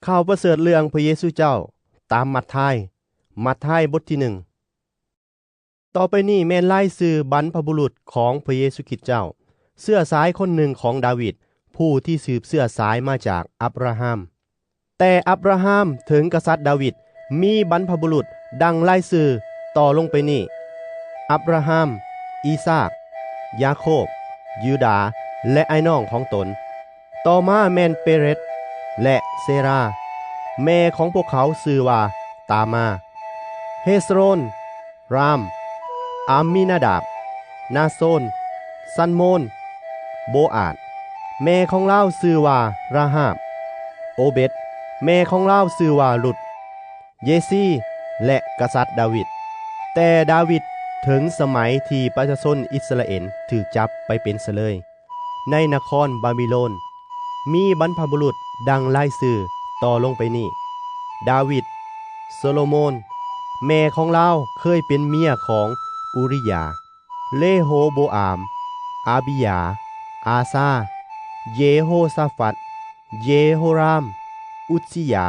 ຂ່າວປະເສີດເລື່ອງພະເຢຊູເຈົ້າ ຕາມມັດທາຍ. ມັດທາຍ ບົດທີໜຶ່ງ. ຕໍ່ໄປນີ້ແມ່ນລາຍຊື່ບັນພະບຸລຸດຂອງພະເຢຊູຄຣິດເຈົ້າ, ເຊື້ອສາຍຄົນໜຶ່ງຂອງດາວິດ, ຜູ້ທີ່ສືບເຊື້ອສາຍມາຈາກອັບຣາຮາມ. ແຕ່ອັບຣາຮາມເຖິງກະສັດດາວິດ ມີບັນພະບຸລຸດດັ່ງລາຍຊື່ຕໍ່ລົງໄປນີ້: ອັບຣາຮາມ, ອີສາກ, ຢາໂຄບ, ຢູດາ ແລະ ອ້າຍນ້ອງຂອງຕົນ. ຕໍ່ມາແມ່ນເປເຣັດ ແລະ ເຊຣາ, ແມ່ຂອງພວກເຂົາຊື່ວ່າຕາມາ, ເຮສໂຣນ, ຣາມ, ອາມິນາດາບ, ນາໂຊນ, ຊັນໂມນ, ໂບອາດ, ແມ່ຂອງລາວຊື່ວ່າຣາຮາບ, ໂອເບັດ, ແມ່ຂອງລາວຊື່ວ່າລຸດ, ເຢຊີ ແລະ ກະສັດດາວິດ. ແຕ່ດາວິດເຖິງສະໄໝທີ່ປະຊາຊົນອິດສະຣາເອນຖືກຈັບໄປເປັນສະເລີຍໃນນະຄອນບາບິໂລນ ມີບັນພະບຸລຸດດັ່ງລາຍຊື່ຕໍ່ລົງໄປນີ້: ດາວິດ, ໂຊໂລໂມນ, ແມ່ຂອງລາວເຄີຍເປັນເມຍຂອງອູຣິຢາ, ເລໂຮໂບອາມ, ອາບິຢາ, ອາຊາ, ເຢໂຮຊາຟັດ, ເຢໂຮຣາມ, ອຸດຊີຢາ,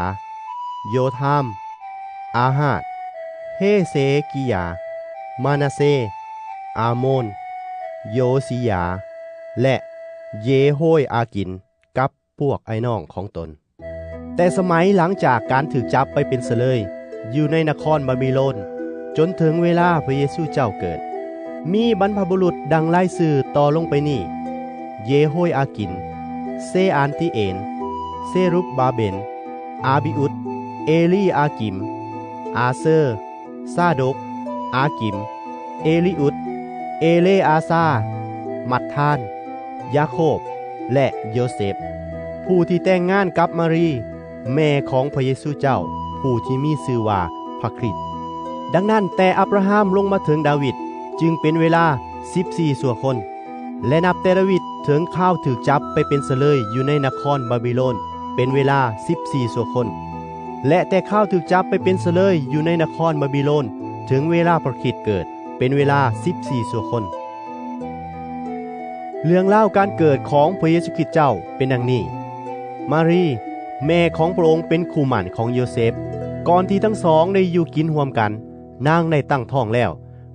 ໂຢທາມ, ອາຮາດ, ເຮເສກີຢາ, ມານາເຊ, ອາໂມນ, ໂຢຊີຢາ ແລະ ເຢໂຮຍອາກິນ ກັບພວກອ້າຍນ້ອງຂອງຕົນ. ແຕ່ສະໄໝຫຼັງຈາກການຖືກຈັບໄປເປັນສະເລີຍຢູ່ໃນນະຄອນບາບິໂລນ ຈົນເຖິງເວລາພະເຢຊູເຈົ້າເກີດ ມີບັນພະບຸລຸດດັ່ງລາຍຊື່ຕໍ່ລົງໄປນີ້: ເຢໂຮຍອາກິນ, ເຊອານຕິເອນ, ເຊລຸບບາເບນ, ອາບິອຸດ, ເອລີອາກິມ, ອາເຊີ, ຊາດົກ, ອາກິມ, ເອລິອຸດ, ເອເລອາຊາ, ມັດທານ, ຢາໂຄບ ແລະ ໂຢເຊັບ ຜູ້ທີ່ແຕ່ງງານກັບມາຣີ ແມ່ຂອງພະເຢຊູເຈົ້າ ຜູ້ທີ່ມີຊື່ວ່າພະຄຣິດ. ດັ່ງນັ້ນ ແຕ່ອັບຣາຮາມລົງມາເຖິງດາວິດ ຈຶ່ງເປັນເວລາສິບສີ່ຊົ່ວຄົນ ແລະ ນັບແຕ່ດາວິດເຖິງຄາວຖືກຈັບໄປເປັນສະເລີຍຢູ່ໃນນະຄອນບາບິໂລນ ເປັນເວລາສິບສີ່ຊົ່ວຄົນ ແລະ ແຕ່ຄາວຖືກຈັບໄປເປັນສະເລີຍຢູ່ໃນນະຄອນບາບິໂລນ ເຖິງເວລາພະຄຣິດເກີດ ເປັນເວລາສິບສີ່ຊົ່ວຄົນ. ເລື່ອງລາວການເກີດຂອງພະເຢຊູຄຣິດເຈົ້າເປັນດັ່ງນີ້: ມາຣີ ແມ່ຂອງພະອົງເປັນຄູ່ໝັ້ນຂອງໂຢເຊັບ. ກ່ອນທີ່ທັງສອງໄດ້ຢູ່ກິນຮ່ວມກັນ, ນາງໄດ້ຕັ້ງທ້ອງແລ້ວ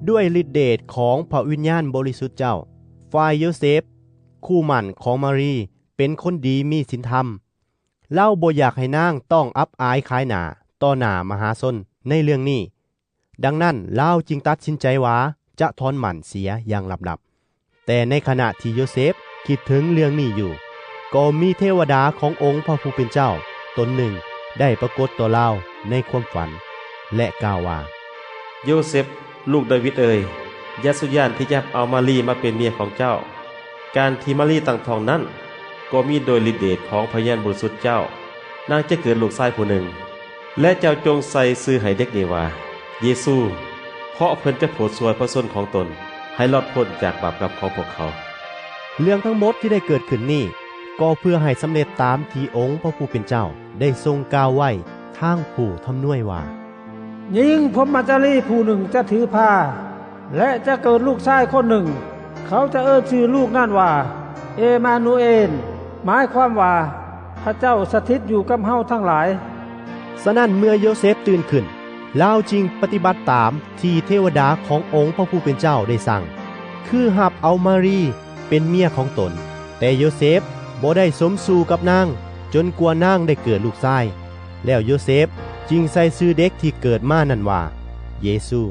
ດ້ວຍລິດເດດຂອງພະວິນຍານບໍລິສຸດເຈົ້າ. ຝ່າຍໂຢເຊັບ ຄູ່ໝັ້ນຂອງມາຣີ ເປັນຄົນດີມີສິນທຳ. ລາວບໍ່ຢາກໃຫ້ນາງຕ້ອງອັບອາຍຂາຍໜ້າຕໍ່ໜ້າມະຫາຊົນໃນເລື່ອງນີ້. ດັ່ງນັ້ນ ລາວຈຶ່ງຕັດສິນໃຈວ່າຈະຖອນໝັ້ນເສຍຢ່າງລັບໆ. ແຕ່ໃນຂະນະທີ່ໂຢເຊັບຄິດເຖິງເລື່ອງນີ້ຢູ່, ກໍມີເທວະດາຂອງອົງພະຜູ້ເປັນເຈົ້າຕົນໜຶ່ງໄດ້ປາກົດຕໍ່ລາວໃນຄວາມຝັນ ແລະ ກ່າວວ່າ, ໂຢເຊັບ ລູກດາວິດເອີຍ, ຢ່າສຸຢ້ານທີ່ຈະຮັບເອົາມາຣີມາເປັນເມຍຂອງເຈົ້າ. ການທີ່ມາຣີຕັ້ງທ້ອງນັ້ນ ກໍມີໂດຍລິດເດດຂອງພະວິນຍານບໍລິສຸດເຈົ້າ. ນາງຈະເກີດລູກຊາຍຜູ້ໜຶ່ງ ແລະ ເຈົ້າຈົ່ງໃສ່ຊື່ໃຫ້ເດັກນີ້ວ່າ ເຢຊູ, ເພາະເພິ່ນຈະໂຜດຊ່ວຍພະຊົນຂອງຕົນໃຫ້ລອດພົ້ນຈາກບາບກັບຂອງພວກເຂົາ. ເລື່ອງທັງໝົດທີ່ໄດ້ເກີດຂຶ້ນນີ້ ກໍເພື່ອໃຫ້ສຳເລັດຕາມທີ່ອົງພະຜູ້ເປັນເຈົ້າໄດ້ຊົງກ່າວໄວ້ທາງຜູ້ທຳນວຍວ່າ, ຍິງພົມມະຈາລີຜູ້ໜຶ່ງຈະຖືພາ ແລະ ຈະເກີດລູກຊາຍຄົນໜຶ່ງ, ເຂົາຈະເອີ້ນຊື່ລູກນັ້ນວ່າ ເອມານູເອນ, ໝາຍຄວາມວ່າ ພະເຈົ້າສະຖິດຢູ່ກັບເຮົາທັງຫຼາຍ. ສະນັ້ນ ເມື່ອໂຢເຊັບຕື່ນຂຶ້ນ, ລາວຈຶ່ງປະຕິບັດຕາມທີ່ເທວະດາຂອງອົງພະຜູ້ເປັນເຈົ້າໄດ້ສັ່ງ, ຄືຮັບເອົາມາຣີເປັນເມຍຂອງຕົນ. ແຕ່ໂຢເຊັບບໍ່ໄດ້ສົມສູ່ກັບນາງຈົນກວ່ານາງໄດ້ເກີດລູກຊາຍ, ແລ້ວໂຢເຊັບຈຶ່ງໃສ່ຊື່ເດັກທີ່ເກີດມານັ້ນວ່າ ເຢຊູ.